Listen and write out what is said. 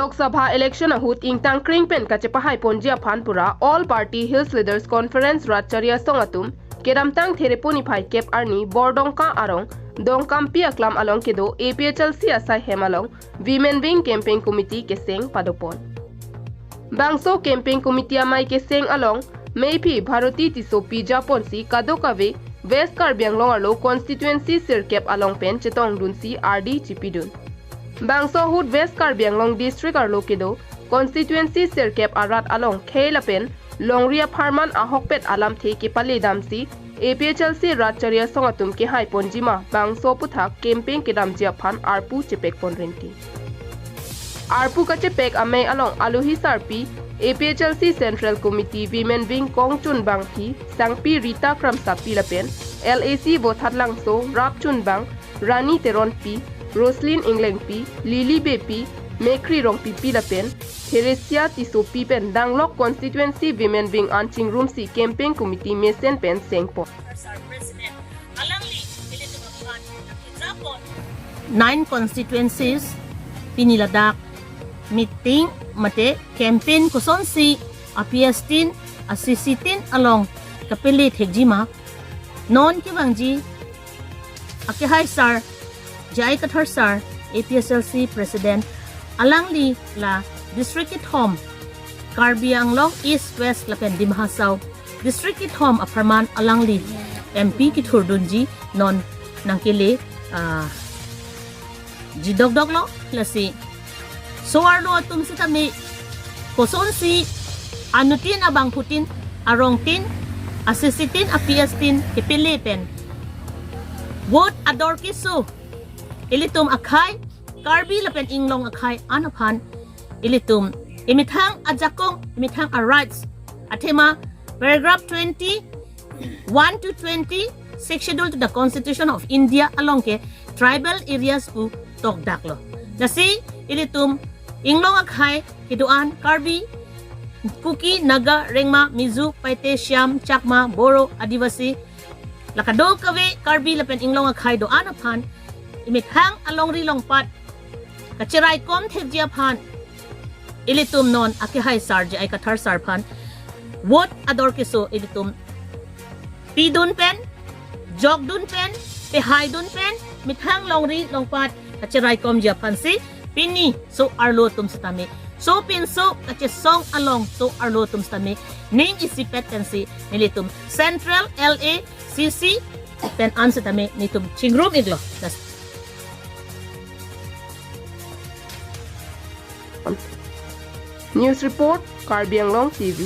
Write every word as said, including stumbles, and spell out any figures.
Lok Sabha election ahut ingtang kring pen kachepahai ponji aphan pura All Party Hills Leaders Conference rat chari asong atum kedamtang Thereponi phai kep arni Bordongka arong Dongkampi aklam along kedo A P H L C asai hem along Women Wing Campaign Committee keseng padopon. Bangso Campaign Committee amei keseng along Meiphi Bharati Tissopi japonsi kadokave West Karbi Anglong arlo constituency sirkep along pen chetongdunsi ardi chipidun. Bangso ahut West Karbi Anglong District arlo kedo constituency sirkep arat along khei lapen longri apharman ahokpet alamthe kepaledamsi A P H L C rat chari asong atum kehai ponjima bangso aputhak campaign kedamji aphan arpu chepek pon rinti. Arpu kachepek amei along alohi sarpi A P H L C Central Committee Women Wing kongchunbangpi Sangpi Rita Kramsapi lapen L A C Vothatlangso rapchunbang Rani Teronpi, Roslyn Englengpi, Lily Beypi, Mekri Rongpipi lapen Theresia Tissopi pen danglok constituency Women Wing an chingrumsi campaign committee mesen pen sengpon. Sir President, alangli ilitum aphan nine constituencies pini ladak meeting mate campaign kosonsi a P S tin, a C C tin along kapele thekjima, non kevangji akehai sir, J I Kathar sir, A P H L C President, alangli la district kethom, Karbi Anglong East, West lapen Dima Hasao district kethom apharman alangli M P kethurdunji non nangkele, ah, ji dokdoklo lasi. So-arlo atum sitame kosonsi anuttin abangphutin arongtin a C C tin a P S tin kepele pen vote ador keso ilitum akhei Karbi lapen inglong akhei an aphan ilitum imethang ajakong, imethang a rights athema paragraph twenty one to twenty, Sixth Schedule to the Constitution of India along ke tribal areas pu tokdaklo. Lasi ilitum inglong akhei kedo-an Karbi, Kuki, Naga, Rengma, Mizo, Paite, Shyam, Chakma, Boro, Adivasi, la kadokave Karbi lapen inglong akhei do-an aphan imethang alongri longpat kacheraikom thekji aphan ilitum non akehai sir J I Kathar sir aphan vote ador keso ilitum pidun pen, jokdun pen, pehaidun pen, methang longri longpat kacheraikomji aphansi pini so-arlo atum sitame, sopinso kachesong along so-arlo atum sitame ning isipet pensi nelitum Central, L A, C C pen an sitame netum chingrum iklo. Das. News report, Karbi Anglong T V.